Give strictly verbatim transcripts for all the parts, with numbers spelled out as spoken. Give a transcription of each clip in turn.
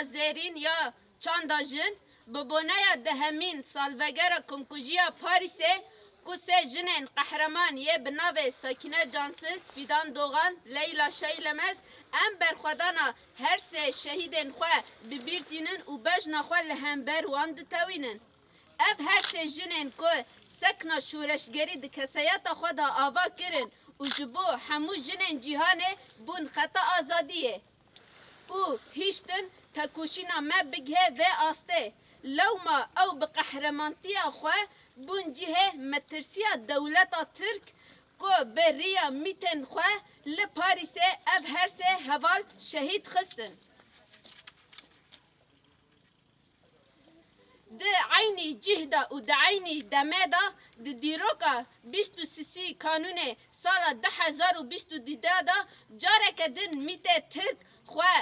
Zêrîn ya çanda jin, bi boneya dehemîn salvegera komkujiya Parîsê, ku sê jinên qehreman yê bi navê Sakîne Cansiz, Fîdan Dogan, Leyla Şeylemez, em berxwedana her sê şehîdên xwe bi bîr tînin û bejna xwe li hember wan ditewînin. Ev her sê jinên ku sekna şoreşgerî di kesayeta xwe de ava kirin û ji bo hemû jinên cîhanê bûn xeta azadiyê û hiştin tekoşîna me bigihe vê astê. Lewma ew bi qehremantiya xwe bûn cihê metirsiya dewleta Tirk ku bi riya mîtên xwe li Parîsê ev her sê heval şehîd xistin. Di eynî cih de û di eynî demê de di dîroka bîst û sisî Kanûnê sala du hezar û bîst û du de careke din mîtê Tirk xwe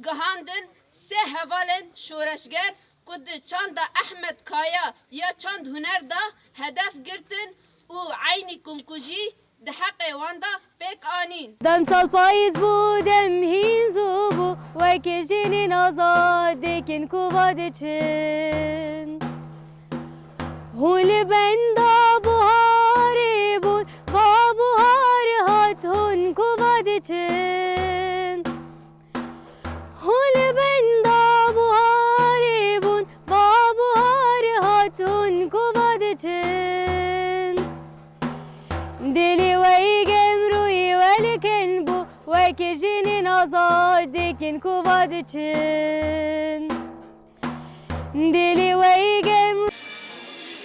gihandin sê hevalên şoreşger ku di çanda Ehmed Kaya ya çand huner de hedef girtin û eynî komkujî di heqê wan de pêk anîn. Demsal payîz bû, dem hîn zû bû, wekî jinên azad dikin ku va diçin. Hûn li benda buharê bûn, va buhar hat hûn ku va diçin. Hûn li benda buharê bûn, va buhar hat hûn ku va diçin. Dilê we yê gemrûyê we li kin bû, wekî jinên azad dikin ku va diçin. Dilê we yê gemrûyê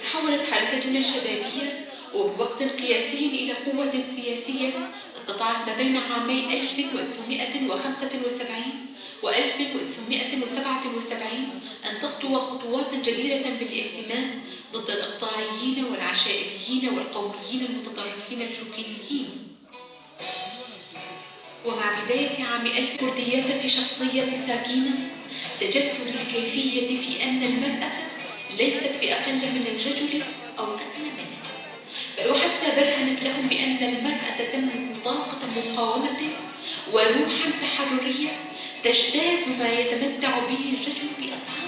تحولت حركتنا الشبابية وبوقت قياسي إلى قوة سياسية استطاعت ما بين عامي ألف وتسعمائة وخمسة وسبعين وألف وتسعمائة وسبعة وسبعين أن تخطو خطوات جديرة بالاهتمام ضد الإقطاعيين والعشائريين والقوميين المتطرفين الشوفينيين. ومع بداية عام ألف كرديات في شخصية ساكينة تجسد الكيفية في أن المرأة ليست بأقل من الرجل أو أدنى منه، بل وحتى برهنت لهم بأن المرأة تملك طاقة مقاومة وروحا تحررية تجتاز ما يتمتع به الرجل بأضعاف.